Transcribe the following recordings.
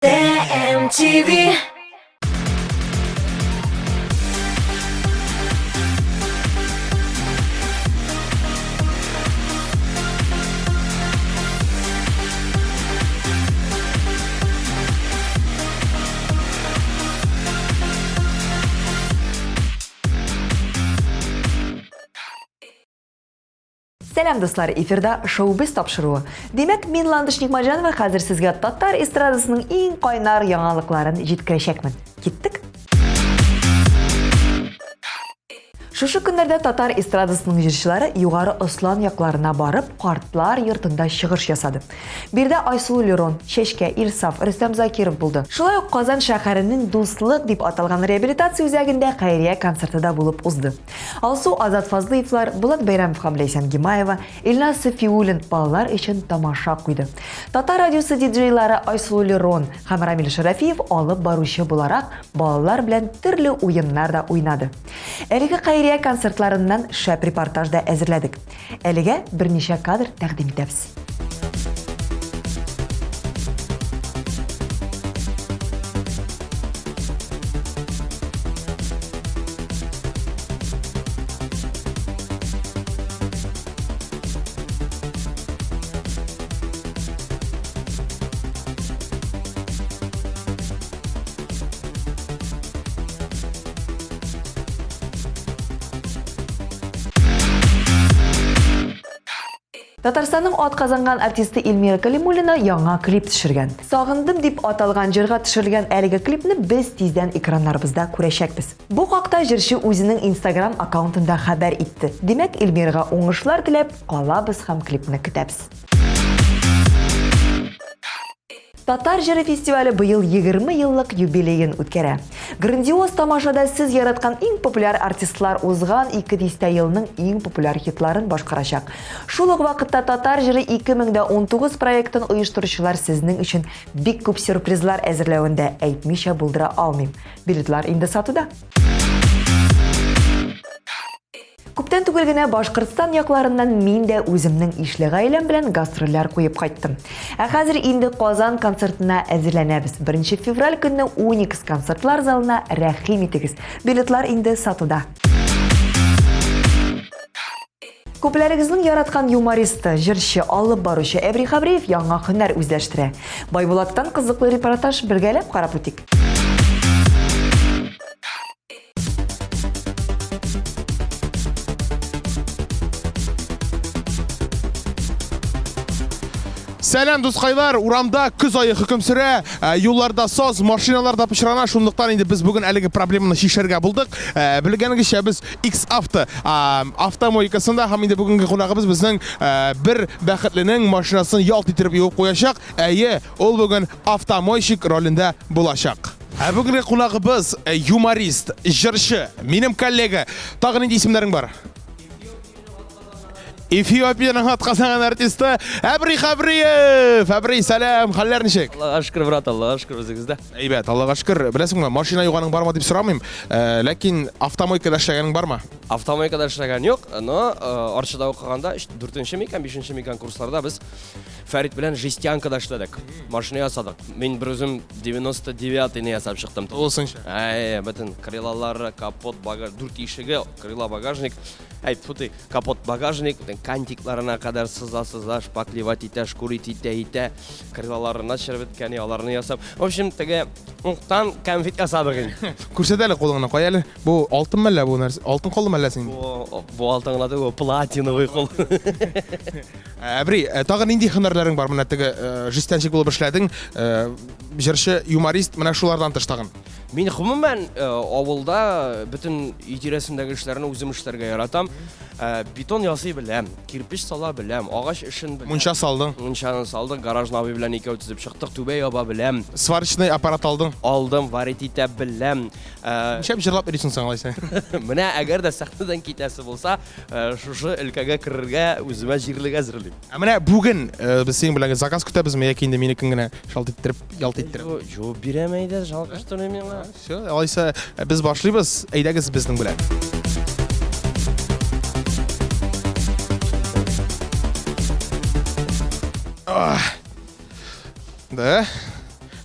TMTV. Сәлам, дуслар! Эфирда Шоу-біз тапшыруы. Димәк, мин Ландыш Нигмаҗанова хәзер сезгә татар эстрадасының иң кайнар яңалыкларын җиткерәчәкмен. Киттек! Шушы көннәрдә татар эстрадасының җырчылары Югары Ослан якларына барып, картлар йортында чыгыш ясады. Биредә Айсылу Лерон, Чәчкә, Илсаф, Рөстәм Закиров булды. Шулай ук Казан шәһәренең Дуслык дип аталган реабилитация үзәгендә хәйрия концерты да булып узды. Алсу Азат Фазлыевлар, Булат Бәйрәмов һәм Ләйсән Гимаева, Илназ Сафиуллин балалар өчен тамаша куйды. Татар радиосы диджейлары Айсылу Лерон һәм Рамил Шәрәфиев алып баручы буларак балалар белән төрле уеннар да уйнады. Әлеге хәйрия концертларыннан шәп репортаж да әзерләдек. Әлегә берничә кадр тәкъдим итәбез. Татарстанның атказанган артисты Эльмира Калимуллина яңа клип төшергән. Сагындым дип аталган җырга төшерелгән әлеге клипны без тиздән экраннарыбызда күрәчәкбез. Бу хакта җырчы үзенең Instagram аккаунтында хәбәр итте. Димәк, Эльмирага уңышлар теләп калабыз һәм клипны көтәбез. Татар җыры фестивале быел 20 еллык юбилеен үткәрә. Грандиоз тамашада сез яраткан иң популяр артистлар узган ике дистә елның иң популяр хитларын башкарачак. Шул ук вакытта Татар җыры 2019 проектын оештыручылар сезнең өчен бик күп сюрпризлар әзерләвен дә әйтмичә булдыра алмыйм. Билетлар инде сатуда. Күптән түгел генә Башкортстан якларыннан мин дә үземнең ишле гаиләм белән гастрольләр куеп кайттым. Ә хәзер инде Казан концертына әзерләнәбез. 1 февраль көнне Уникс концертлар залына рәхим итегез. Билетлар инде сатуда. Күпләрегезнең яраткан юмористы, җырчы, алып баручы Әбри Хабриев яңа һөнәр үзләштерә. Байбулаттан кызыклы репортаж бергәләп карап үтик. Сәлам, дускайлар! Урамда көз айы хөкем сөрә, юлларда саз, машиналар да пычрана. Шунлыктан инде без бүген әлеге проблеманы чишәргә булдык. Белгәнегезчә, без X Авто автомойкасында һәм инде бүгенге кунагыбыз безнең бер бәхетленең машинасын ялт иттереп юып куячак. Әйе, ул бүген автомойщик ролендә булачак. Ә бүгенге кунагыбыз э, юморист, җырчы, минем коллега. Тагы нинди исемнәрең бар? Эфиопиянең атказанган артисты Әбри Хабриев! Әбри, сәлам, хәлләр ничек? Аллага шөкер, брат, Аллага шөкер үзегездә. Әйбәт, Аллага шөкер. Беләсеңме, машина юганың бармы дип сорамыйм, э, ләкин автомойкада эшләгәнең бармы? Автомойкада эшләгән юк, но э, Арчада укыганда 4 микән, 5 микән курсларда без Фәрит белән жестянкада эшләдек. Машина ясадык. Мин бер үзем 99-ны ясап чыктым. Тулысынча. Әй, бөтен крылалары, капот, багаж, дүрт ишеге, крыла багажник. Әй, тьфу ты, капот багажник, бөтен кантикларына кадәр сыза-сыза, шпаклевать итә, шкурить итә, итә. Крылаларына череп беткән, аларны ясап. В общем, теге уктан конфет ясадык инде. Күрсәт әле кулыңны, кая әле? Бу алтын мәллә бу нәрсә? Алтын куллы мәллә син? Бу, бу алтын гына түгел, платиновый кул. Әбри, тагы нинди һөнәрләрең бар? Менә теге жестянщик булып эшләдең, җырчы, юморист, менә шулардан тыш тагын. Мин гомумән авылда бөтен өй тирәсендәге эшләрне үзем эшләргә яратам. Бетон ясый беләм, кирпеч сала беләм, агач эшен беләм. Мунча салдың. Мунчаны салдык, гаражны абый белән икәү төзеп чыктык, түбә яба беләм. Сварочный аппарат алдың. Алдым, варить итә беләм. Нишләп җырлап йөрисең соң алайса? Менә әгәр дә сәхнәдән китәсе булса, шушы өлкәгә керергә үземә җирлек әзерлим. Ә менә бүген без синең белән заказ көтәбезме яки инде минекен генә шалт иттереп, ялт иттереп? Җавап бирәм әйдә, жалко что ли миңа? Все, алайса без башлыйбыз, әйдәгез безнең белән. Да.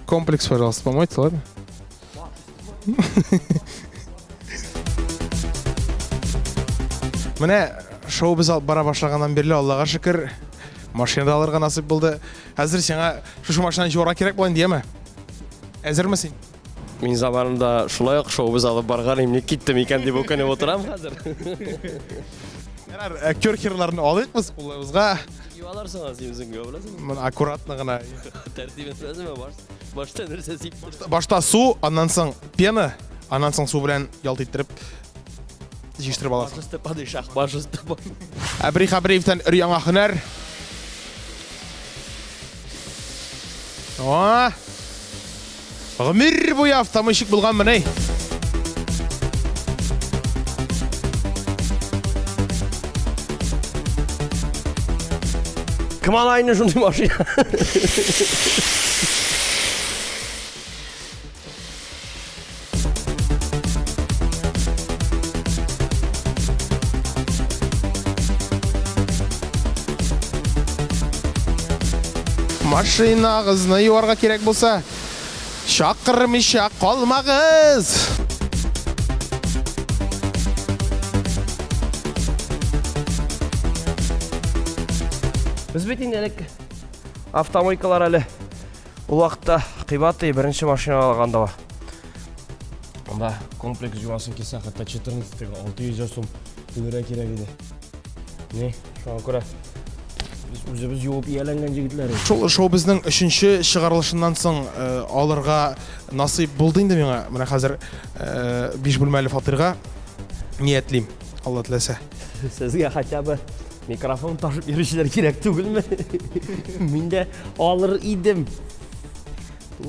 Комплекс, пожалуйста, помойте, ладно? Менә шоу без алып бара башлаганнан бирле, Аллага шөкер, машина да алырга насыйп булды. Хәзер сиңа шушы машинаны җуарга кирәк була инде, яме? Әзерме син? Мин заманында шулай ук шоу без алып барган идем, ник киттем икән дип үкенеп утырам хәзер. Ярар, э, керхерларны алыйк без кулыбызга. Юаларсың аз син үзең юа беләсеңме? Моны аккуратно гына. Тәртибен беләсеңме? Баш, башта нәрсә сип. Башта су, аннан соң пена, аннан соң су белән ялт иттереп җыештырып аласың. Баш өсте падишах, баш өсте. Әбри Хәбриевтән өр-яңа һөнәр. О! Гомер буе автомойщик булганмын, эй. Кем ала инде шундый машина? Машинагызны юарга кирәк булса, чакырмыйча калмагыз! Без бит инде элек автомойкалар әле ул вакытта кыйбат ди, беренче машина алганда. Анда комплекс жуасың килсә, хәтта 14-гә 600 сум түләргә кирәк иде. Ни, шуңа күрә без үзебез юып ияләнгән җегетләр. Шул шоу безнең өченче чыгарылышыннан соң э, алырга насыйп булды инде миңа. Менә хәзер э, биш бүлмәле фатирга ниятлим, Алла теләсә. Сезгә хотя бы микрофон ташып йөрүчеләр кирәк түгелме? Мин дә алыр идем.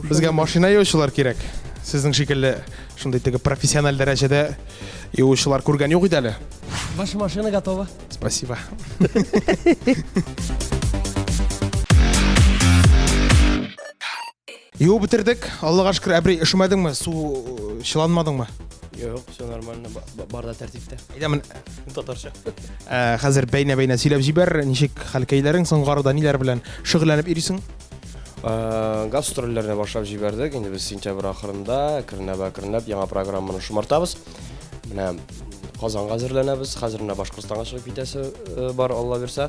Безгә машина юучылар кирәк. Сезнең шикелле шундый теге профессиональ дәрәҗәдә юучылар күргән юк иде әле. Ваша машина готова. Спасибо. Юып бетердек. Аллага шөкер, Әбри, өшемәдеңме? Су э, чыланмадыңмы? Юк, все нормально, бар да тәртиптә. Әйдә мен Татарча. Э, хәзер бәйнә-бәйнә сөйләп җибәр, ничек хәлкәйләрең соңгы арада ниләр белән шөгыльләнеп йөрисең? Э, гастрольләрне башлап җибәрдек. Инде без сентябрь ахырында әкренләп-әкренләп яңа программаны шомартабыз. Менә Казанга әзерләнәбез. Хәзер менә Башкортстанга чыгып китәсе э, бар, Алла бирсә.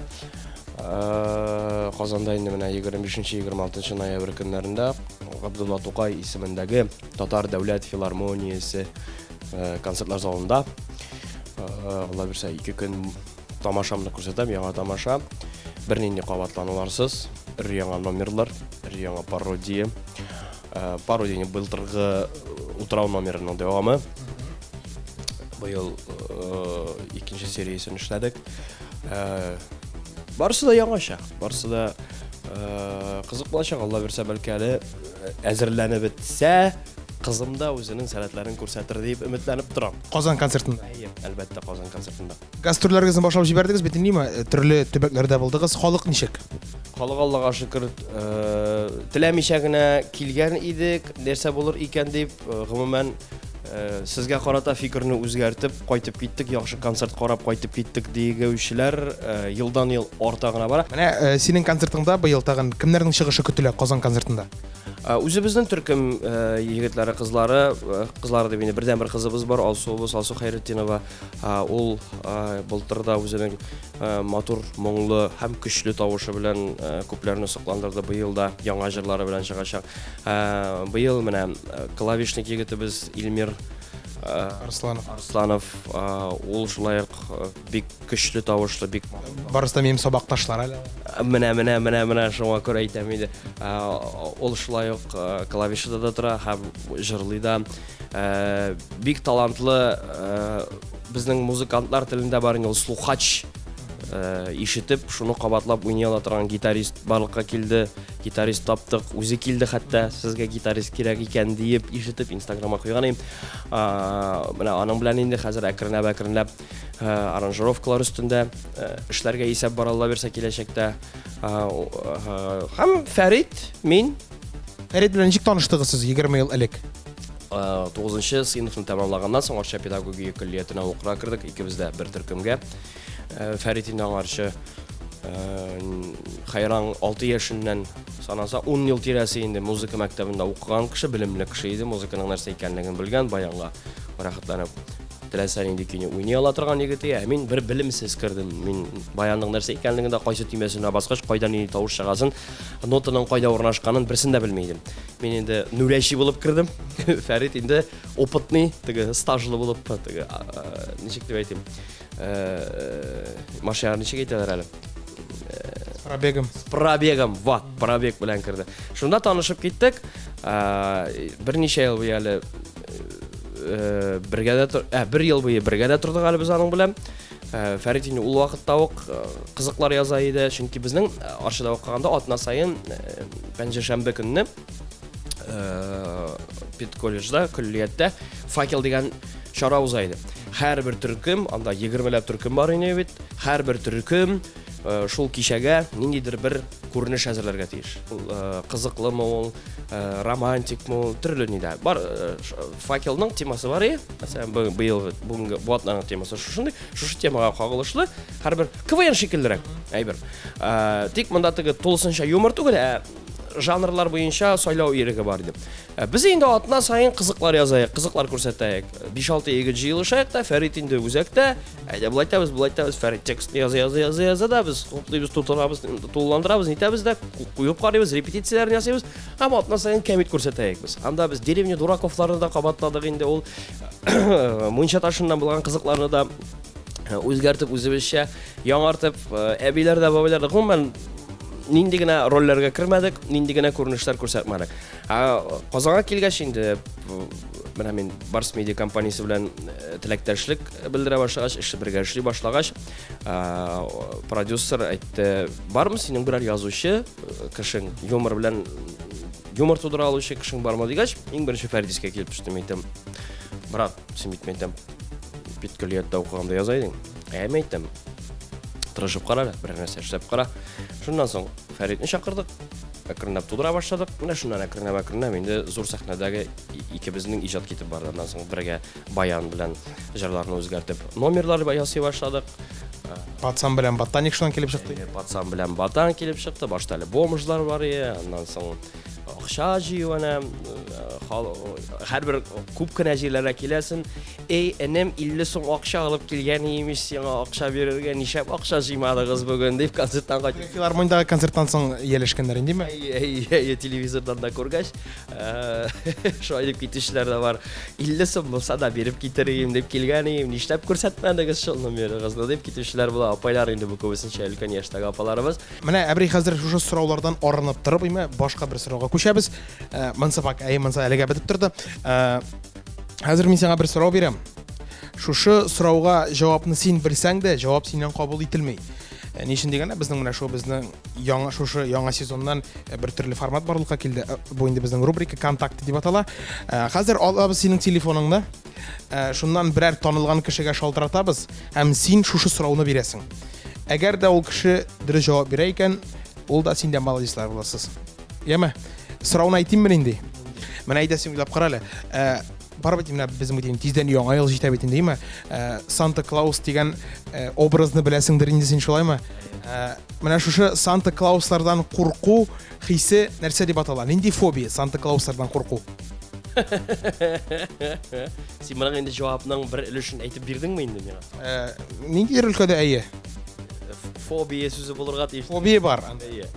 Э, Казанда инде менә 25-26 ноябрь көннәрендә Габдулла Тукай исемендәге Татар дәүләт филармониясе концертлар залында Алла бирсә, ике көн Тамашамны күрсәтәм, яңа тамаша. Бернинди кабатлануларсыз, өр-яңа номерлар, өр-яңа пародия. Э, пародияне былтыргы э, утрау номерының дәвамы. Быел э, икенче сериясен эшләдек. Барысы да яңача, барысы да кызык булачак. Алла бирсә, бәлки әле әзерләнеп бетсә, кызым да үзенең сәләтләрен күрсәтер дип өметләнеп торам. Казан концертында. Әйе, әлбәттә, Казан концертында. Гастрольләрегезне башлап җибәрдегез бит инде, э, төрле төбәкләрдә булдыгыз. Халык ничек? Халык Аллага шөкер, э, теләмичә генә килгән идек, нәрсә булыр икән дип, э, гомумән сезгә карата фикерне үзгәртеп кайтып киттек, яхшы концерт карап кайтып киттек дигәүчеләр елдан-ел арта гына бара. Менә синең концертыңда быел тагын кемнәрнең чыгышы көтелә Казан концертында? Үзебезнең төркем егетләре, кызлары, кызлары дип инде бердәнбер кызыбыз бар, Алсуыбыз, Алсу Хәйретдинова. Ул былтыр да үзенең матур, моңлы һәм көчле тавышы белән күпләрне сокландырды. Быел да яңа җырлары белән чыгачак. Быел менә клавишник егетебез Илмир Арсланов. Арсланов, ул шулай ук бик көчле тавышлы, бик Барысы да минем сабакташлар әле. Менә, менә, менә, менә шуңа күрә әйтәм инде. Ул шулай ук клавишада да тора һәм җырлый да. Э, бик талантлы э, безнең музыкантлар телендә бар инде ул слухач э, ишетеп шуны кабатлап уйный ала торган гитарист барлыкка килде гитарист таптык үзе килде хәтта сезгә гитарист кирәк икән диеп ишетеп инстаграмга куйган идем менә аның белән инде хәзер әкренләп әкренләп аранжировкалар өстендә эшләргә исәп бар алла бирсә киләчәктә һәм фәрит мин Фәрит белән ничек таныштыгыз сез 20 ел элек? 9 сыйныфны тәмамлаганнан соң Арча педагогия көллиятенә укырга кердек, икебез дә бер төркемгә. Фәрит инде аңарчы Хәйран 6 яшеннән санаса 10 ел тирәсе инде музыка мәктәбендә укыган кеше, белемле кеше иде, музыканың нәрсә икәнлеген белгән, баянга рәхәтләнеп теләсә нинди көйне уйный ала торган егет иде. Ә мин бер белемсез кердем. Мин баянның нәрсә икәнлеген дә, кайсы төймәсенә баскач, кайда нинди тавыш чыгасын, нотаның кайда урнашканын берсен дә белми идем. Мин инде нүләчи булып кердем. Фәрит инде опытный, теге стажлы булып, теге ничек дип әйтим, Машиналар ничек әйтәләр әле? С пробегом. С пробегом, вот, пробег белән керде. Шунда танышып киттек. Берничә ел буе әле бергә дә ә, бер ел буе бергә дә тордык әле без аның белән. Фәрит инде ул вакытта ук кызыклар яза иде, чөнки безнең Арчада укыганда атна саен пәнҗешәмбе көнне педколледжда, көллияттә факел дигән чара уза иде. Һәрбер төркем, анда 20ләп төркем бар иде бит, һәрбер төркем шул кичәгә ниндидер бер күренеш әзерләргә тиеш. Ул кызыклымы ул, романтикмы ул, төрле нидә. Бар факелның темасы бар иде. Мәсәлән, быел бүгенге бу атнаның темасы шушындый, шушы темага кагылышлы һәрбер КВН шикеллерәк әйбер. Тик монда теге тулысынча юмор түгел, ә жанрлар буенча сайлау иреге бар иде. Э, без инде атна саен кызыклар язайык, кызыклар күрсәтәйек. 5-6 егет җыелышайык та, Фәрит инде үзәктә. Әйдә, болай итәбез, болай итәбез. Фәрит текстны яза, яза, яза, яза да, без хуплыйбыз, тутырабыз, тулыландырабыз, нитәбез дә, куеп карыйбыз, репетицияләрен ясыйбыз. Һәм атна саен кәмит күрсәтәйек без. Анда без деревня дураковларны да кабатладык инде ул мунча ташыннан булган кызыкларны да э, үзгәртеп үзебезчә яңартып, э, әбиләр дә, бабайлар да, гомумән нинди генә рольләргә кермәдек, нинди генә күренешләр күрсәтмәдек. Ә Казанга килгәч инде менә мин Барс Медиа компаниясе белән э, теләктәшлек белдерә башлагач, эш бергә эшли башлагач, продюсер әйтте, бармы синең берәр язучы э, кешең, юмор белән юмор тудыра алучы кешең бармы дигәч, иң беренче Фәрдискә килеп төштем, әйтәм, брат, син бит әйтәм, педкөллияттә укыганда яза идең. Ә мин әйтәм, тырышып кара әле, берәр нәрсә эшләп кара. Шуннан соң Фәритне чакырдык, әкренләп тудыра башладык. Менә шуннан әкренләп әкренләп инде зур сәхнәдәге икебезнең иҗат китеп барды. Аннан соң бергә баян белән җырларны үзгәртеп номерлар ясый башладык. Пацан белән Ботаник шуннан килеп чыкты. Пацан белән Ботан килеп чыкты. Башта әле бомжлар бар иде, аннан соң акча җыю әнә һәрбер күп кенә җирләргә киләсен. Эй, энем, 50 сум акча алып килгән имеш сиңа акча бирергә, нишләп акча җыймадыгыз бүген, дип концерттан кайтып. Филармониядәге концерттан соң ияләшкәннәр индеме? Әй, әй, телевизордан да күргәч, шулай дип китүчеләр дә бар. 50 сум булса да биреп китерим дип килгән идем, нишләп күрсәтмәдегез шул номерыгызны дип китүчеләр була. Апайлар инде бу күбесенчә өлкән яшьтәге апаларыбыз. Менә Әбри хәзер шушы сораулардан арынып торып, име, башка бер сорауга күчәбез. Монсы пак, әй, монсы әлегә бетеп торды. Хәзер мин сиңа бер сорау бирәм. Шушы сорауга җавапны син белсәң дә, җавап синнән кабул ителми. Э, ни өчен дигәндә, безнең менә шул безнең яңа шушы яңа сезоннан э, бер төрле формат барлыкка килде. Э, бу инде безнең рубрика Контакты дип атала. Хәзер алабыз синең телефоныңны. Шуннан берәр танылган кешегә шалтыратабыз һәм син шушы сорауны бирәсең. Әгәр дә ул кеше дөрес җавап бирә икән, ул да син дә молодецлар буласыз. Яме, сорауны әйтимме нинди? Менә әйдә син уйлап кара әле. Ә, бар бит менә безнең бит инде тиздән яңа ел җитә бит инде, әйме? Ә, Санта Клаус дигән ә, образны беләсеңдер инде син шулаймы? Ә, менә шушы Санта Клауслардан курку хисе нәрсә дип атала? Нинди фобия Санта Клауслардан курку? Син моның инде җавапның бер өлешен әйтеп бирдеңме инде миңа? Ә, ниндидер өлкәдә әйе. Фобия сүзе булырга тиеш. Фобия бар. Әйе.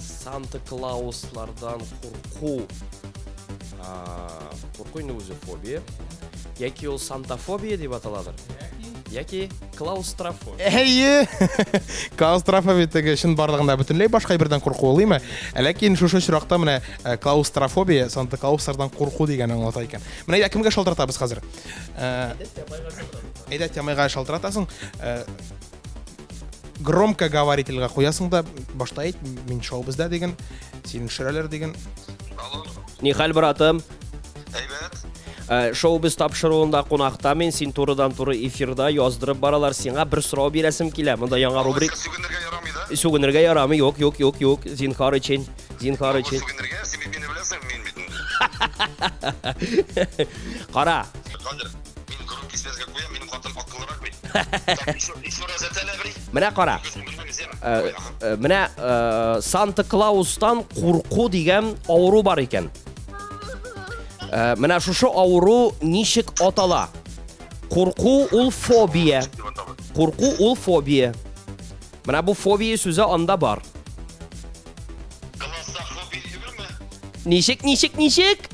Санта Клауслардан курку. Курку инде үзе фобия. Яки ул сантафобия дип аталадыр. Яки клаустрофобия. Әйе! Клаустрофобия теге чынбарлыгында бөтенләй башка әйбердән курку ул, име? Ләкин шушы очракта менә э, клаустрофобия Санта Клауслардан курку дигән аңлата икән. Менә әйдә кемгә шалтыратабыз хәзер? Э, әйдә Тямайга шалтыратасың. Э, громкоговорительгә куясың да, башта әйт, мин шоу бездә диген, сине төшерәләр диген. Алло. Нихәл, братым? Әйбәт. Э, шоу без тапшыруында кунакта мин, син турыдан-туры эфирда яздырып баралар. Сиңа бер сорау бирәсем килә. Монда яңа рубрик. Сүгенергә ярамый да? Сүгенергә ярамый. Юк, юк, юк, юк. Зинхар өчен. Зинхар өчен. Сүгенергә, син бит мине беләсең, мин бит инде. Кара. Хәзер мин громкий связьгә куям, минем хатын акыллырак бит. Так, еще, еще раз әйт әле, Әбри. Менә кара. Э, э, менә э, Санта Клаустан курку дигән авыру бар икән. Менә шушы авыру ничек атала? Курку ул фобия. Курку ул фобия. Менә бу фобия сүзе анда бар. Клаустрофобия түгелме? Ничек, ничек, ничек?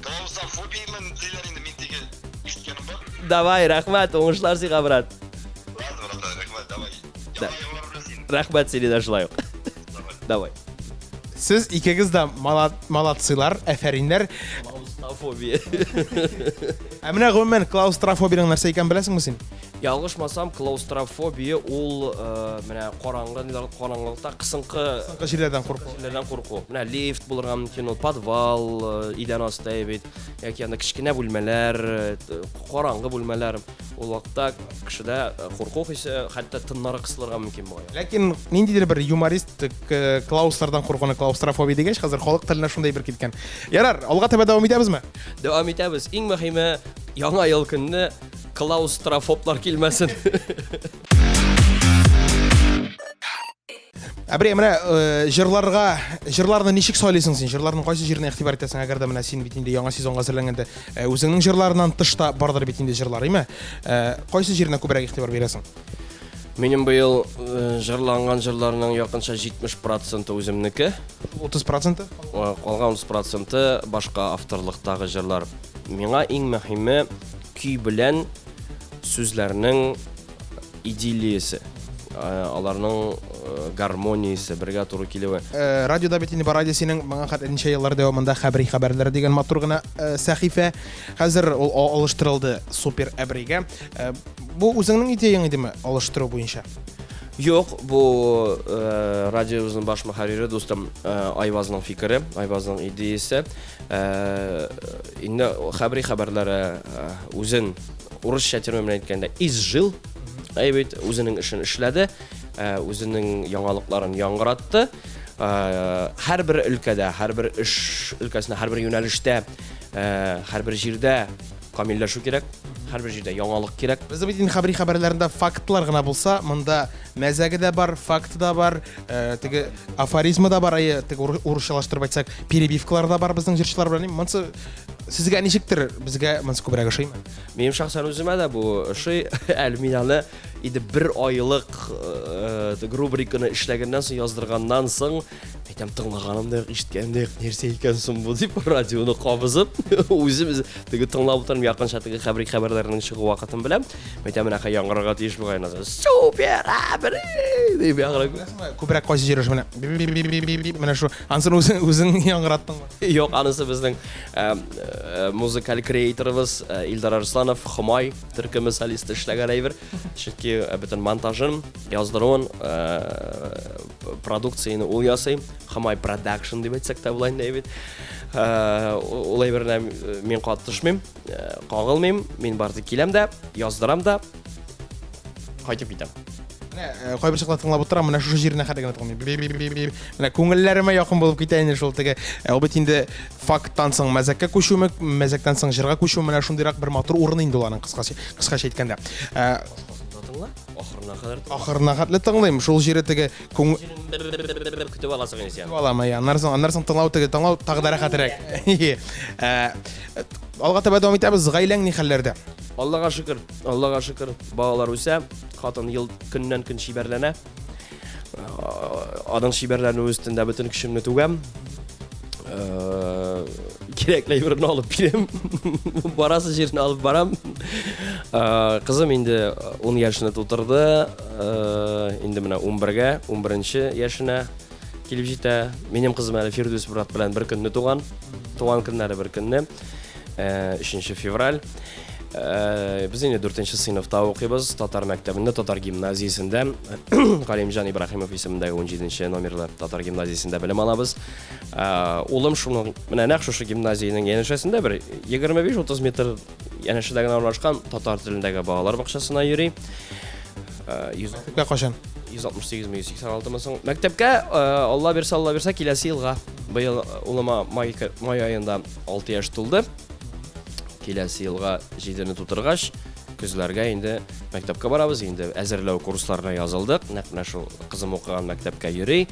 Клаустрофобияме диләр инде, мин теге ишеткәнем бар. Давай, рәхмәт, уңышлар сиңа, брат. Ладно, брат, рәхмәт, давай. Да. Яңа еллар белән сине. Рәхмәт сине дә шулай ук. Давай. Сез икегез дә молодцылар, әфәриннәр. Клаустрофобия. Ә менә гомумән клаустрофобиянең нәрсә икәнен беләсеңме син? Ялгышмасам, клаустрофобия ул э, менә караңгы, караңгылыкта кысынкы Кысынкы җирләрдән курку. Җирләрдән курку. Менә лифт булырга мөмкин, ул подвал, э, идән асты бит, яки анда кечкенә бүлмәләр, э, караңгы бүлмәләр. Ул вакытта кешедә э, курку хисе, хәтта тыннары кысылырга мөмкин бугай. Ләкин ниндидер бер юморист э, Клауслардан куркуны клаустрофобия дигәч, хәзер халык теленә шундый бер киткән. Ярар, алга таба дәвам итәбезме? Дәвам итәбез. Иң мөһиме, яңа ел көнне клаустрофоблар килмәсен. Әбри, менә э, җырларга, җырларны ничек сайлыйсың син? Җырларның кайсы җиренә игътибар итәсең? Әгәр дә менә син бит инде яңа сезонга әзерләнгәндә, э, үзеңнең җырларыннан тыш та бардыр бит инде җырлар, име? Э, кайсы җиренә күбрәк игътибар бирәсең? Минем быел җырланган җырларның якынча 70 проценты үземнеке. 30 проценты? Калган 30 проценты башка авторлыктагы җырлар. Миңа иң мөһиме көй белән сүзләрнең идиллиясе, аларның гармониясе бергә туры килүе. Радиода бит инде бар радио синең моңа кадәр ничә еллар дәвамында Хәбри хәбәрләре дигән матур гына сәхифә. Хәзер ул алыштырылды Супер Әбригә. Бу үзеңнең идеяң идеме алыштыру буенча? Юк, бу радиобызның баш мөхәррире дустым Айвазның фикере, Айвазның идеясе. Инде Хәбри хәбәрләре үзен урысча термин белән әйткәндә, изжил, әй бит, үзенең эшен эшләде, э, үзенең яңалыкларын яңгыратты. Э, һәрбер өлкәдә, һәрбер эш өлкәсендә, һәрбер юнәлештә, э, һәрбер җирдә камилләшү кирәк, һәрбер җирдә яңалык кирәк. Безнең бит инде хәбри хәбәрләрендә фактлар гына булса, монда мәзәге дә бар, факты да бар, э, теге афоризмы да бар, әйе, теге урысчалаштырып әйтсәк, перебивкалар да бар безнең җырчылар белән. Монсы сезгә ничектер, безгә монсы күбрәк ошыймы? Минем шәхсән үземә дә бу ошый. Әле мин аны инде бер айлык э, рубриканы эшләгәннән соң, яздырганнан соң, әйтәм, тыңлаганым да юк, ишеткәнем дә юк, нәрсә икән соң бу дип, радионы кабызып, үзем теге тыңлап утырам, якынча теге хәбри хәбәрләренең чыгу вакытын беләм. Әйтәм, менә хәй яңгырарга тиеш бугай. Супер, әбри! дип яңгырап. Беләсеңме, күбрәк кайсы җир менә менә шу ансын үзең үзең яңгыраттыңмы? Юк, анысы безнең Э, э, музыкаль креаторыбыз э, Илдар Арсланов Хомай төркеме солисты эшләгән әйбер. Чөнки бөтен монтажын, яздыруын, продукцияне ул ясый. Хомай продакшн дип әйтсәк тә була инде бит. Ул әйберенә мин катышмыйм, кагылмыйм. Мин бары тик киләм дә, яздырам да, кайтып китәм. Менә э, кайбер чаклар тыңлап утырам, менә шушы җиренә хәтле генә тыңлыйм. Менә күңелләремә якын булып китә инде шул теге. Э, ул бит инде факттан соң мәзәккә күчүме, мәзәктән соң җырга күчү, менә шундыйрак бер матур урын инде ул аның кыскача, кыскача әйткәндә. Э, тыңла, ахырына кадәр тыңла. Ахырына хәтле тыңлыйм. Шул җире теге күң көтеп аласың инде син. Көтеп алам, әйе. Аннан соң, аннан соң тыңлау теге тыңлау тагы да рәхәтрәк. Алга таба дәвам итәбез. Гаиләң ни хәлләрдә? Аллага шөкер, Аллага шөкер, балалар үсә, хатын ел көннән көн чибәрләнә. Аның чибәрләнүе өстендә бөтен көчемне түгәм. Кирәкле әйберне алып бирәм. Барасы җирне алып барам. Кызым инде 10 яшенә тутырды. Инде менә 11-гә, 11 яшенә килеп җитә. Минем кызым әле Фирдүс брат белән бер көнне туган. Туган көннәре бер көнне. 3 февраль. Э, без инде 4 сыйныфта укыйбыз, татар мәктәбендә, татар гимназиясендә, Галимҗан Ибраһимов исемендәге 17 номерлы татар гимназиясендә белем алабыз. Э, улым шуның менә нәкъ шушы гимназиянең янәшәсендә бер 25-30 метр янәшәдә генә урнашкан татар телендәге балалар бакчасына йөри. Э, Мәктәпкә кайчан? 168 ме, 186 мы соң? Мәктәпкә, Алла бирсә, Алла бирсә, киләсе елга. Быел улыма май, май аенда 6 яшь тулды. Киләсе елга җидене тутыргач, көзләргә инде Мәктәпкә барабыз, инде әзерләү курсларына язылдык. Нәкъ менә шул кызым укыган мәктәпкә йөри.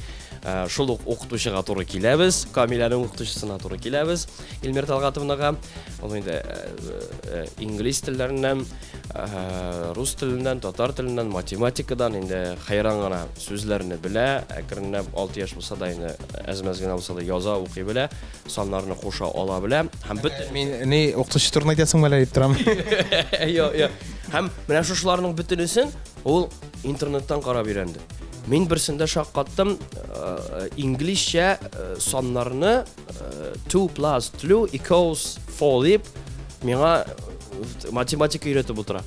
Э, шул ук укытучыга туры киләбез, Камиләнең укытучысына туры киләбез, Эльмира Талгатовнага. Ул инде э, э, инглиз телләреннән, рус теленнән, татар теленнән, математикадан инде хәйран гына сүзләрне белә. Әкренләп 6 яшь булса да инде әз-мәз генә булса да яза, укый белә, саннарны куша ала белә. Һәм бөтен Мин ни укытучы турында әйтәсеңме әллә дип торам. Юк, юк. Һәм менә шушыларның бөтенесен ул интернеттан карап өйрәнде. Мин берсендә шаккаттым, э, инглизчә э, саннарны 2 э, plus 2 equals 4 дип миңа математика өйрәтеп утыра.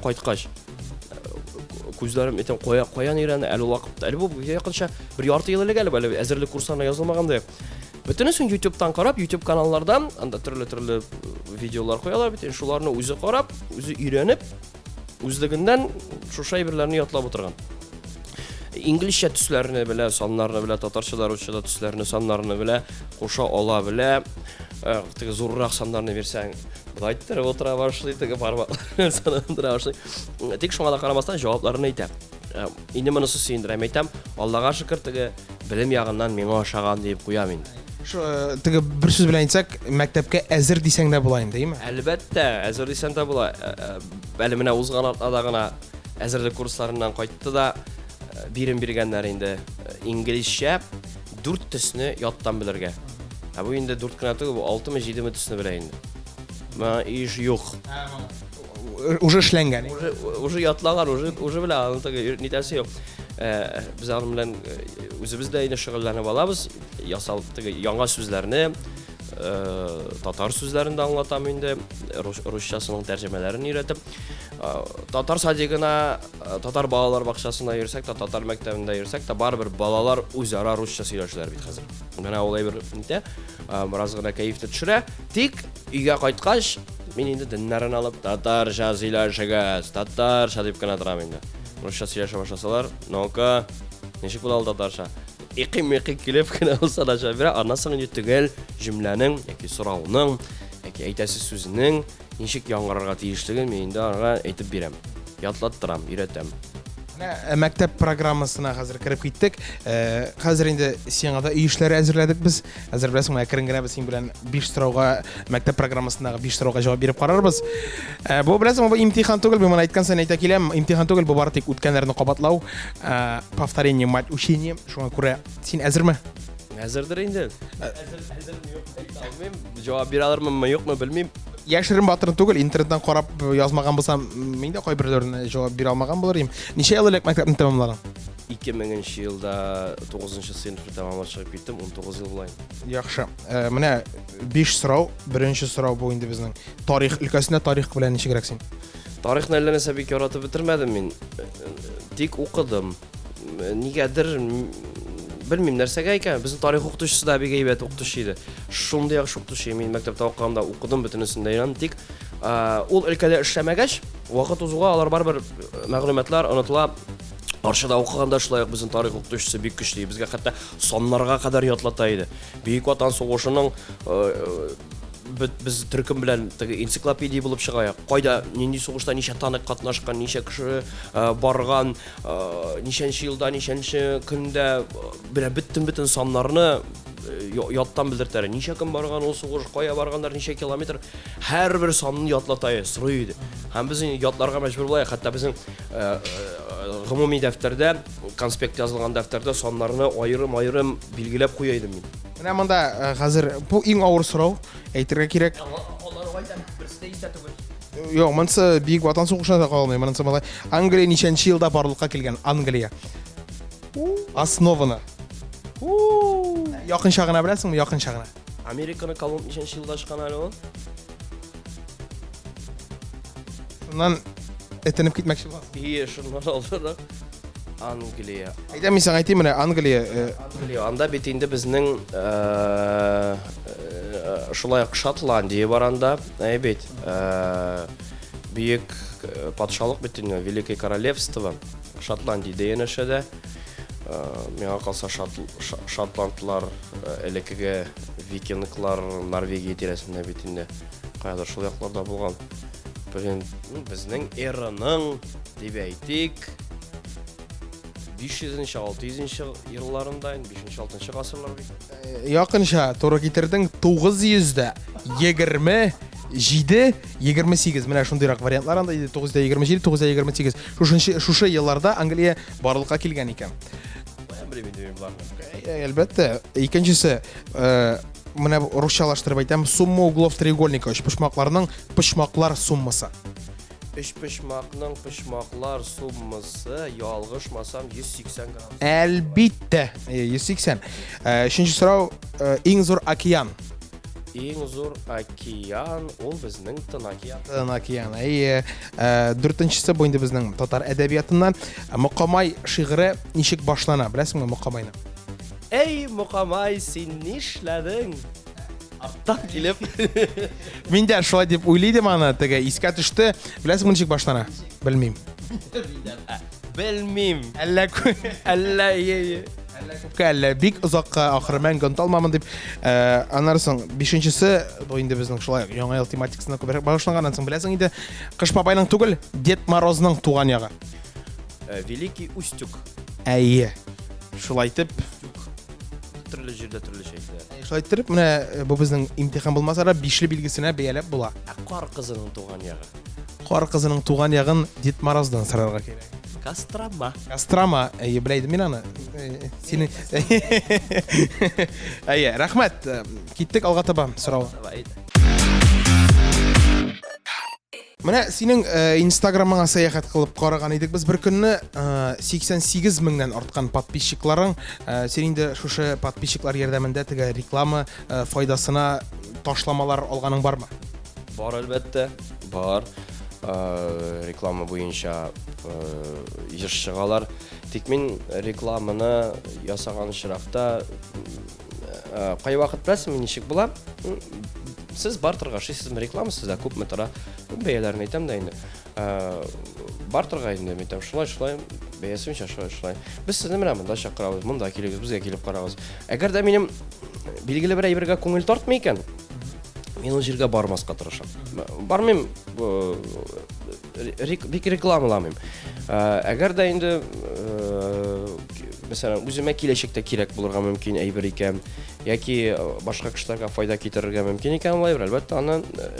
Кайткач күзләрем әйтәм, кая каян өйрәнде? Әле ул вакытта, әле бу якынча бер ярты ел элек әле, әле әзерлек курсларына язылмаган да. Бөтенесен YouTube'тан карап, YouTube каналлардан, анда төрле-төрле видеолар куялар бит, шуларны үзе карап, үзе өйрәнеп, Үзлегеннән шушы әйберләрне ятлап утырган. Инглизчә төсләрне белә, саннарны белә, татарча да, русча да төсләрне, саннарны белә, куша ала белә. Э, теге зуррак саннарны бирсәң, болай иттереп утыра башлый, теге бармакларын санап утыра башлый. Тик шуңа да карамастан җавапларын әйтә. Э, инде монысы сөендерә, әйтәм, Аллага шөкер, теге белем ягыннан миңа ошаган диеп куям инде. Шу, э, теге бер сүз белән әйтсәк, мәктәпкә әзер дисәң дә була инде, әйеме? Әлбәттә, әзер дисәң дә була. Э, әле менә узган атнада гына әзерлек курсларыннан кайтты да, бирем биргәннәр инде инглизчә дүрт төсне яттан белергә. Ә бу инде дүрт кенә түгел, бу алтымы, җидеме төсне белә инде. Моңа иш юк. Уже эшләнгән. Уже, уже ятлаган, уже, уже белә, аның теге нитәсе юк. Э, без аның белән э, үзебез дә инде шөгыльләнеп алабыз. Ясал теге яңа сүзләрне, э, татар сүзләрен дә аңлатам инде, рус, русчасының тәрҗемәләрен өйрәтеп. Татар садигына, татар балалар бакчасына йөрсәк тә, татар мәктәбендә йөрсәк тә, барыбер балалар үзара русча сөйләшәләр бит хәзер. Менә ул әйбер нитә, бераз гына кәефне төшерә. Тик Өйгә кайткач, мин инде деннәрен алып, татарча сөйләшегез, татарча дип кенә торам инде. Русча сөйләшә башласалар, ну-ка, ничек була ул татарча? Икый-микый килеп кенә булса да җавап бирә. Аннан соң инде төгәл җөмләнең яки сорауның, яки әйтәсе сүзенең ничек яңгырарга тиешлеген мин инде аңа әйтеп бирәм. Ятлаттырам, өйрәтәм. Менә э, мәктәп программасына хәзер кереп киттек. Э, хәзер инде сиңа да өй эшләре әзерләдек без. Хәзер беләсеңме, әкрен генә без синең белән 5 сорауга, мәктәп программасындагы 5 сорауга җавап биреп карарбыз. Э, бу беләсеңме, бу имтихан түгел, мин моны әйткән саен әйтә киләм. Имтихан түгел, бу бары тик үткәннәрне кабатлау, э, повторение мать учения. Шуңа күрә син әзерме? Әзердер инде. Әзер, әзерме юкмы әйтә алмыйм. Җавап бирә алырмынмы, юкмы белмим. Яшерен батырын түгел, интернеттан карап язмаган булсам, мин дә кайберләренә җавап бирә алмаган булыр идем. Ничә ел элек мәктәпне тәмамладың? 2000 елда 9 сыйныфны тәмамлап чыгып киттем, 19 ел була инде. Яхшы. Э, менә 5 сорау. Беренче сорау бу инде безнең тарих өлкәсендә тарих белән ничегрәк син? Тарихны әллә нәрсә бик яратып бетермәдем мин. Тик укыдым. Нигәдер белмим нәрсәгә икән. Безнең тарих укытучысы да бик әйбәт укытучы иде. Шундый яхшы укытучы. Мин мәктәптә укыганда укыдым, бөтенесен дә өйрәндем. Тик ул өлкәдә эшләмәгәч, вакыт узуга алар барыбер мәгълүматлар онытыла. Арчада укыганда шулай ук безнең тарих укытучысы бик көчле, безгә хәтта саннарга кадәр ятлата иде. Бөек Ватан сугышының э, без төркем белән теге энциклопедия булып чыга. Кайда, нинди сугышта ничә танк катнашкан, ничә кеше э, барган, э, ничәнче елда, ничәнче көндә белә бөтен-бөтен саннарны яттан белдертә. Ничә көн барган ул сугыш, кая барганнар, ничә километр, һәрбер санны ятлата, сорый иде. Һәм без ятларга мәҗбүр була, хәтта безнең гомуми дәфтәрдә, конспект язылган дәфтәрдә саннарны аерым-аерым билгеләп куя идем мин. Менә монда хәзер бу иң авыр сорау, әйтергә кирәк. Алар әйтәм, берсе дә истә түгел. Юк, монысы Бөек Ватан сугышына да кагылмый. Монысы малай Англия ничәнче елда барлыкка килгән? Англия. Основана. Якынча гына беләсеңме? Якынча гына. Американы Колумб ничәнче елда ачкан әле ул? Шуннан этенеп китмәкче буласың. Ие, шуннан алдарак. Англия. Әйдә, мин сиңа әйтим, менә Англия. Э, Англия. Анда бит инде безнең э, э, шулай ук Шотландия бар анда, әй бит. Бөек патшалык бит инде, Великое королевство. Шотландиядә янәшәдә. Миңа калса, шотландлар элеккеге викинглар Норвегия тирәсендә бит инде. Каядыр шул якларда булган. Блин, ну, безнең эраның Дип әйтик, 500 нче, 600 нче елларында, инде 5 6 гасырлар бит. Якынча туры китердең, 927, 28. Менә шундыйрак вариантлар анда иде, 927, 928. Шушынчы шушы елларда Англия барлыкка килгән икән. Каян белим инде мин боларны? Әлбәттә, икенчесе, менә русчалаштырып әйтәм, сумма углов треугольника, өчпочмакларның почмаклар суммасы. Өчпочмакның почмаклар суммасы, ялгышмасам, 180 градус. Әлбиттә, 180. Өченче сорау, иң зур океан. Иң зур океан ул безнең Тын океан. Тын океан, әйе. Дүртенчесе бу инде безнең татар әдәбиятыннан. Мокамай шигыре ничек башлана, беләсеңме Мокамайны? Әй, Мокамай, син нишләдең? Арттан килеп. Мин дә шулай дип уйлый идем аны, теге искә төште. Беләсеңме ничек башлана? Белмим. Белмим. Әллә Әллә е. Әллә күпкә, әллә бик озакка, ахыры мәңге оныталмамын дип. Э, аннары соң бишенчесе, бу инде безнең шулай Яңа ел тематикасына күбрәк багышланган, аннан соң беләсең инде, Кыш бабайның түгел, Дед Морозның туган ягы. Э, Великий Устюг. Әйе. Шулай итеп, Төрле җирдә төрлечә әйтелә. Шулай иттереп, менә э, бу безнең имтихан булмаса да, бишле билгесенә бәяләп була. Ә кар кызының туган ягы? Кар кызының туган ягын Дед Мороздан сорарга кирәк. Кострома. Кострома, әйе, белә идем мин аны. Э, сине. Әйе, рәхмәт. Э, киттек алга таба сорау. Давай. Менә синең э, Инстаграмыңа сәяхәт кылып караган идек без бер көнне 88 меңнән арткан подписчикларың. Син инде шушы подписчиклар ярдәмендә теге реклама файдасына ташламалар алганың бармы? Бар, әлбәттә, бар. Реклама буенча еш чыгалар. Тик мин рекламаны ясаган очракта кайвакыт беләсеңме ничек була? Сез бартерга ашыйсызмы, реклама сездә күпме тора? Бәяләрен әйтәм дә инде. Бартерга инде мин әйтәм, шулай, шулай, бәясе буенча шулай, шулай. Без сезне менә монда чакырабыз, монда килегез, безгә килеп карагыз. Әгәр дә минем билгеле бер әйбергә күңел тартмый икән, мин ул җиргә бармаска тырышам. Бармыйм, бик рекламаламыйм. Әгәр дә инде, мәсәлән, үземә киләчәктә кирәк булырга мөмкин әйбер икән, яки башка кешеләргә файда китерергә мөмкин икән ул әйбер, әлбәттә, аны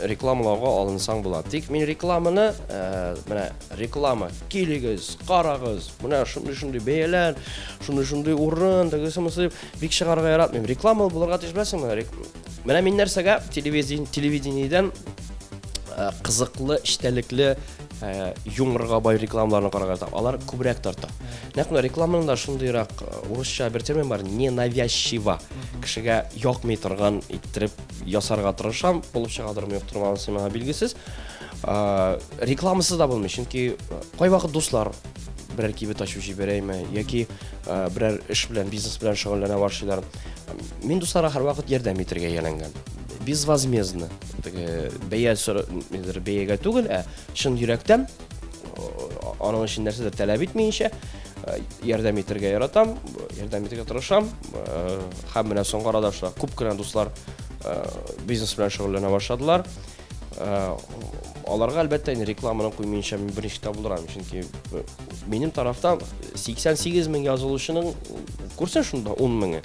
рекламалауга алынсаң була. Тик мин рекламаны, менә реклама, килегез, карагыз, менә шундый-шундый бәяләр, шундый-шундый урын, тегесе-монысы дип бик чыгарырга яратмыйм. Реклама булырга тиеш, беләсеңме? Менә мин нәрсәгә телевидениедән кызыклы, эчтәлекле, юморга бай рекламаларны карарга яратам. Алар күбрәк тарта. Нәкъ менә рекламаның да шундыйрак урысча бер термин бар, ненавязчиво. Кешегә якмый торган иттереп ясарга тырышам. Булып чыгадырмы, юктырмы, анысы миңа билгесез. Рекламасыз да булмый, чөнки кайвакыт дуслар берәр кибет ачып җибәрәйме, яки берәр эш белән, бизнес белән шөгыльләнә башлыйлар. Мин дусларга һәрвакыт ярдәм итәргә ияләнгән. Безвозмездно. Теге бәя нидер бәягә түгел, ә чын йөрәктән аның өчен нәрсәдер таләп итмәенчә ярдәм итәргә яратам, ярдәм итәргә тырышам. Һәм менә соңгы арада шулай күп кенә дуслар бизнес белән шөгыльләнә башладылар. Аларга әлбәттә инде рекламаны куймыйча мин берничек тә булдырамын, чөнки минем тарафтан 88 мең язылучының күрсен шунда 10 меңе.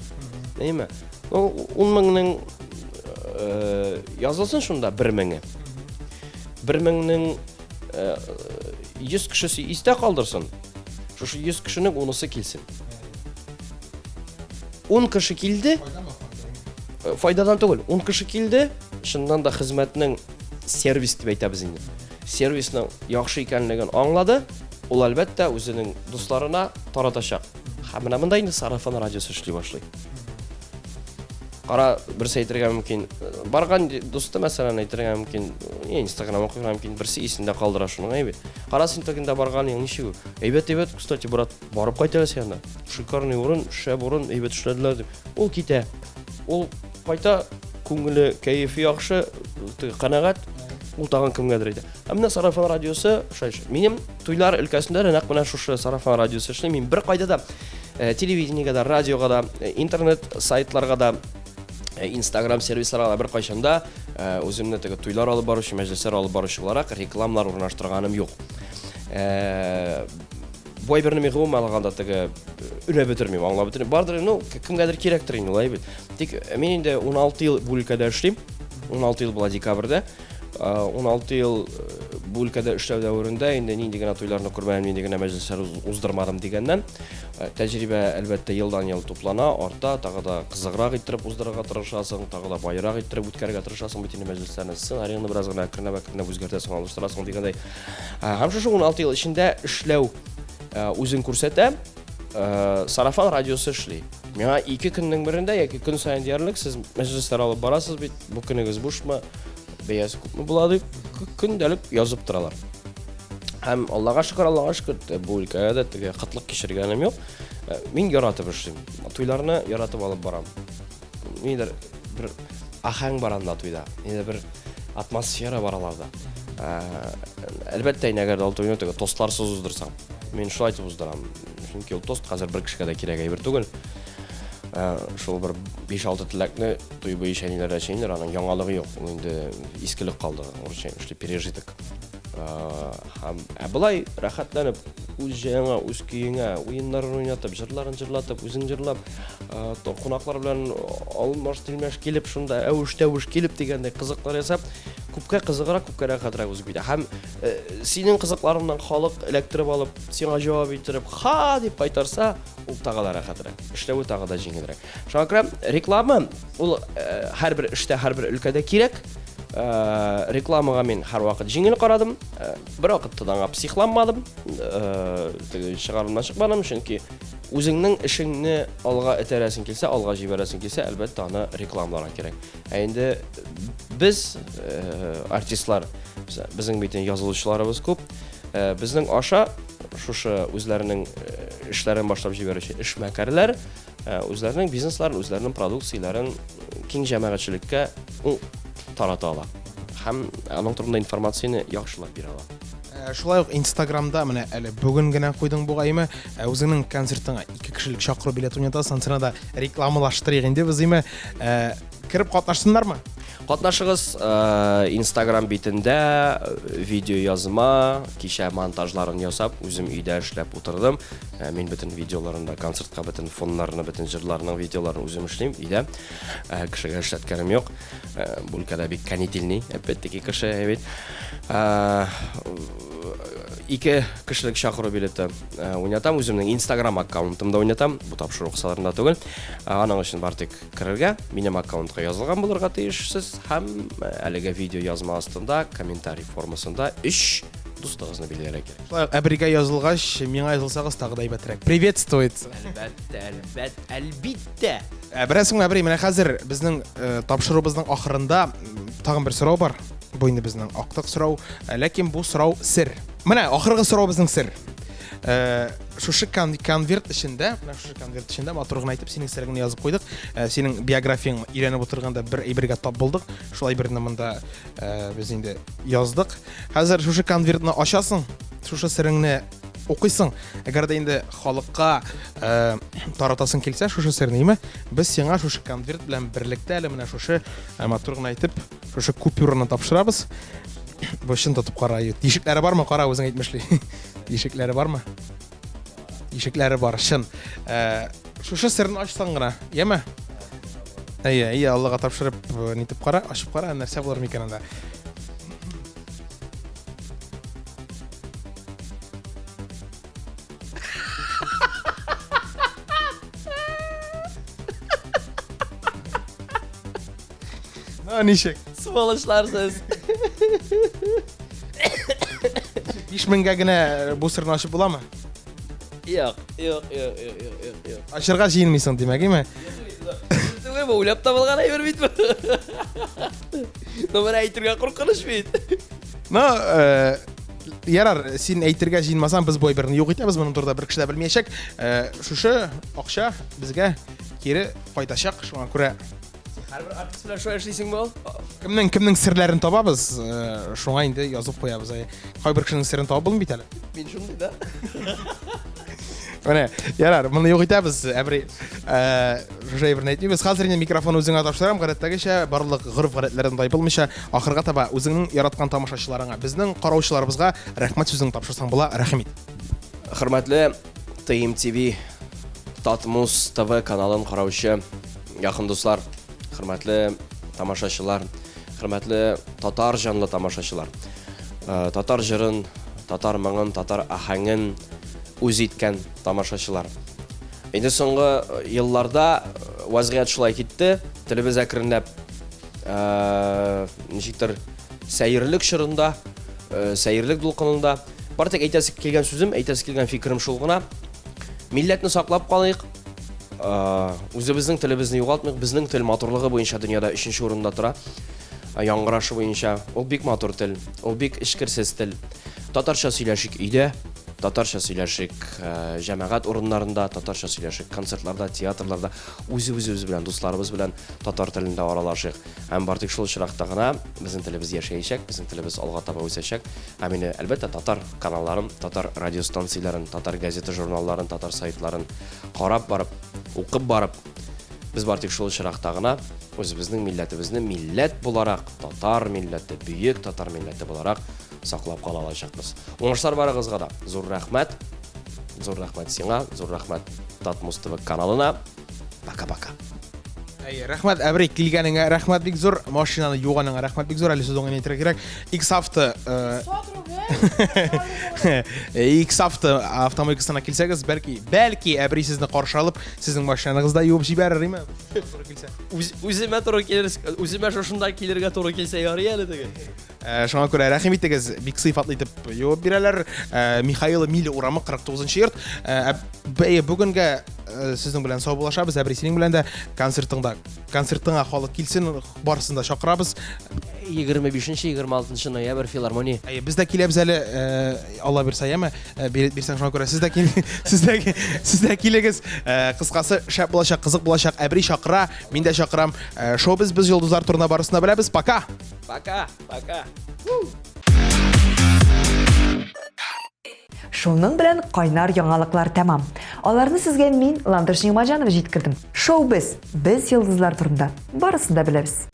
Әйеме? Ну, 10 меңнең язылсын шунда 1 меңе. 1 меңнең 100 кешесе истә калдырсын. Шушы 100 кешенең 10-сы килсен. 10 кеше килде. Файдадан түгел, 10 кеше килде. Чыннан да хезмәтнең сервис дип әйтәбез инде. Сервисның яхшы икәнлеген аңлады. Ул әлбәттә үзенең дусларына таратачак. Һәм менә монда инде сарафан радиосы эшли башлый. Кара, берсе әйтергә мөмкин, барган дусты мәсәлән әйтергә мөмкин, Инстаграм укырга мөмкин, берсе исендә калдыра шуның, әйбәт. Кара, син тегендә барган идең, ничек ул? Әйбәт, әйбәт, кстати, брат, барып кайт әле син анда. Шикарный урын, шәп урын, әйбәт эшләделәр дип. Ул китә. Ул кайта, күңеле, кәефе яхшы, теге канәгать, ул тагын кемгәдер әйтә. Ә менә сарафан радиосы шулай эшли. Минем туйлар өлкәсендә дә нәкъ менә шушы сарафан радиосы эшли. Мин беркайда да телевидениегә дә, радиога да, интернет сайтларга да, Инстаграм сервисларга да беркайчан да үземне теге туйлар алып баручы, мәҗлесләр алып баручы буларак рекламалар урнаштырганым юк. Э, бу әйберне мин гомумән алганда теге өнәп бетермим, аңлап бетермим. Бардыр, ну, кемгәдер кирәктер инде улай бит. Тик мин инде 16 ел бу өлкәдә эшлим. 16 ел була декабрьдә. 16 ел бу өлкәдә эшләү дәверендә инде нинди генә туйларны күрмәдем, нинди генә мәҗлесләр уздырмадым дигәннән, тәҗрибә әлбәттә елдан-ел туплана, арта, тагы да кызыграк иттереп уздырырга тырышасың, тагы да баерак иттереп үткәрергә тырышасың бит инде мәҗлесләрне, сценарийны бераз гына әкренләп-әкренләп үзгәртәсең, алыштырасың дигәндәй. Һәм шушы 16 ел эчендә эшләү үзен күрсәтә. Сарафан радиосы эшли. Миңа ике көннең берендә яки көн саен диярлек сез мәҗлесләр алып барасыз бит, бу көнегез бушмы, бәясе күпме була дип көндәлек язып торалар. Һәм Аллага шөкер, Аллага шөкер, бу өлкәдә дә теге кытлык кичергәнем юк. Мин яратып эшлим. Туйларны яратып алып барам. Нидер бер ахәң бар анда туйда. Нидер бер атмосфера бар аларда. Әлбәттә, инде әгәр дә ул туйны теге тостларсыз уздырсаң. Мин шулай итеп уздырам. Чөнки ул тост хәзер бер кешегә дә кирәк әйбер түгел. Шул бер 5-6 теләкне туй буе чәйниләр дә чәйниләр, аның яңалыгы юк. Ул инде искелек калды, урысча әйтмешли, пережиток. Һәм ә болай рәхәтләнеп, үз җаеңа, үз көеңә, уеннарын уйнатып, җырларын җырлатып, үзең җырлап, кунаклар белән алмаш-тилмәш килеп, шунда әвеш-тәвеш килеп дигәндәй кызыклар ясап, күпкә кызыграк, күпкә рәхәтрәк узып китә. Һәм синең кызыкларыңнан халык эләктереп алып, сиңа җавап иттереп, ха дип кайтарса, ул тагы да рәхәтрәк, эшләве тагы да җиңелрәк. Шуңа күрә реклама ул һәрбер эштә, һәрбер өлкәдә кирәк. Рекламага мин һәрвакыт җиңел карадым. Бер вакытта да аңа психланмадым. Теге чыгарымнан чыкмадым, чөнки үзеңнең эшеңне алга этәрәсең килсә, алга җибәрәсең килсә, әлбәттә, аны рекламаларга кирәк. Ә инде без, артистлар, безнең бит инде язылучыларыбыз күп. Безнең аша шушы үзләренең эшләрен башлап җибәрүче эшмәкәрләр үзләренең бизнесларын, үзләренең продукцияләрен киң җәмәгатьчелеккә тарата ала. Һәм аның турында информацияне яхшылап бирә ала. Шулай ук Инстаграмда менә әле бүген генә куйдың бугаймы, үзеңнең концертыңа ике кешелек чакыру билеты уйнатасың, сиңа да рекламалаштырыйк инде без, име. Кереп катнашсыннармы? Катнашыгыз, Инстаграм битендә видео язма, кичә монтажларын ясап, үзем өйдә эшләп утырдым. Мин бөтен видеоларын да, концертка бөтен фоннарны, бөтен җырларның видеоларын үзем эшлим өйдә. Кешегә эшләткәнем юк. Бу өлкәдә бик канительный, опять-таки кеше бит. Ике кешелек чакыру билеты уйнатам, үземнең Инстаграм аккаунтымда уйнатам, бу тапшыру кысаларында түгел. Аның өчен бар тик Керергә, минем аккаунтка язылган булырга тиешсез һәм әлеге видео язма астында комментарий формасында өч дустыгызны билгеләргә кирәк. Шулай ук Әбригә язылгач, миңа язылсагыз тагы да әйбәтрәк. Приветствуется. Әлбәттә, әлбәт, әлбиттә. Ә, Беләсеңме, Әбри, менә хәзер безнең э, тапшыруыбызның ахырында тагын бер сорау бар. Бу инде безнең актык сорау, Ә, ләкин бу сорау сер. Менә ахыргы сорау безнең сер. Э, шушы конверт эчендә, менә шушы конверт эчендә матур гына итеп синең сереңне язып куйдык. Э, синең биографияңне өйрәнеп утырганда бер әйбергә тап булдык. Шул әйберне монда э, без инде яздык. Хәзер шушы конвертны ачасың, шушы сереңне укыйсың. Әгәр дә инде халыкка э, таратасың килсә шушы серне, име, без сиңа шушы конверт белән берлектә әле менә шушы матур гына итеп шушы купюраны тапшырабыз. Бу чын тотып кара. Тишекләре бармы? Кара, үзең әйтмешли. Тишекләре бармы? Тишекләре бар, чын. Ә, шушы серне ачсаң гына, яме? Әйе, әйе, Аллага тапшырып, э, нитеп кара, ачып кара, нәрсә булыр микән анда? Ну, ничек? Сволочьлар сез. 5000гә генә бу сырны ачып буламы? Юк, юк, юк, юк, юк, юк, юк. Ачырга җыенмыйсың, димәк, име? Түгел, бу уйлап табылган әйбер бит бу. Ну, менә әйтергә куркыныч бит. Ну, э, ярар, син әйтергә җыенмасаң, без бу әйберне юк итәбез, моның турында бер кеше дә белмәячәк. Э, шушы акча безгә кире кайтачак, шуңа күрә Һәрбер артист белән шулай эшлисеңме ул? Кемнең кемнең серләрен табабыз, э, шуңа инде язып куябыз. Әй, Кайбер кешенең серен табып булмый бит әле. Мин шундый да. Менә, ярар, моны юк итәбез, әбри. Э, шушы әйберне әйтмибез. Хәзер инде микрофон үзеңә тапшырам. Гадәттәгечә, барлык гореф-гадәтләрдән тайпылмыйча, ахырга таба үзеңнең яраткан тамашачыларыңа, безнең караучыларыбызга рәхмәт сүзен тапшырсаң була, рәхим ит. Хөрмәтле TMTV Татмус ТВ каналын караучы якын дуслар, хөрмәтле тамашачылар, хөрмәтле татар җанлы тамашачылар. Э, татар җырын, татар моңын, татар аһәңен үз иткән тамашачылар. Инде соңгы э, елларда э, вазгыять шулай китте, телебез әкренләп э, ничектер сәерлек чорында, сәерлек дулкынында. Бар тик әйтәсе килгән сүзем, әйтәсе килгән фикерем шул гына. Милләтне саклап калыйк, үзебезнең телебезне югалтмыйк. Безнең тел матурлыгы буенча дөньяда өченче урында тора. Яңгырашы буенча. Ул бик матур тел, ул бик эчкерсез тел. Татарча сөйләшик өйдә, татарча сөйләшик э, җәмәгать урыннарында, татарча сөйләшик концертларда, театрларда, үзе-үзебез белән, дусларыбыз белән татар телендә аралашыйк. Һәм бар тик шул очракта гына безнең телебез яшәячәк, безнең телебез алга таба үсәчәк. Һәм инде, әлбәттә, татар каналларын, татар радиостанцияләрен, татар газета-журналларын, татар сайтларын карап барып, укып барып, без бар тик шул очракта гына үзебезнең милләтебезне милләт буларак, татар милләте, бөек татар милләте буларак саклап кала алачакбыз. Уңышлар барыгызга да. Зур рәхмәт. Зур рәхмәт сиңа, зур рәхмәт Татмус ТВ каналына. Пока-пока. Әйе, рәхмәт, Әбри, килгәнеңә рәхмәт бик зур, машинаны юганыңа рәхмәт бик зур, әле сүз уңайын әйтергә кирәк. X-Авто X-Авто автомойкасына килсәгез, бәлки, бәлки Әбри сезне каршы алып, сезнең машинагызны да юып җибәрер, име? Туры килсә. Үземә туры килер, үземә шушында килергә туры килсә ярый әле теге. Э, шуңа күрә рәхим итегез, бик сыйфатлы итеп юып бирәләр. Э, Михаила Миле урамы 49 йорт. Э, бүгенгә сезнең белән саубуллашабыз. Әбри, синең белән дә концертыңда, концертыңа халык килсен, барысын да чакырабыз. 25-26 ноябрь филармония. Әйе, без дә киләбез әле, Алла бирсә, яме, билет бирсәң, шуңа күрә сез дә кил, сез дә сез дә килегез. Кыскасы, шәп булачак, кызык булачак. Әбри чакыра, мин дә чакырам. Шоу без йолдызлар турында барысын да беләбез. Пока. Пока, пока. Шуның белән кайнар яңалыклар тәмам. Аларны сезгә мин, Ландыш Нигъмәтҗанова җиткердем. Шоу без, без йолдызлар турында барысын да беләбез.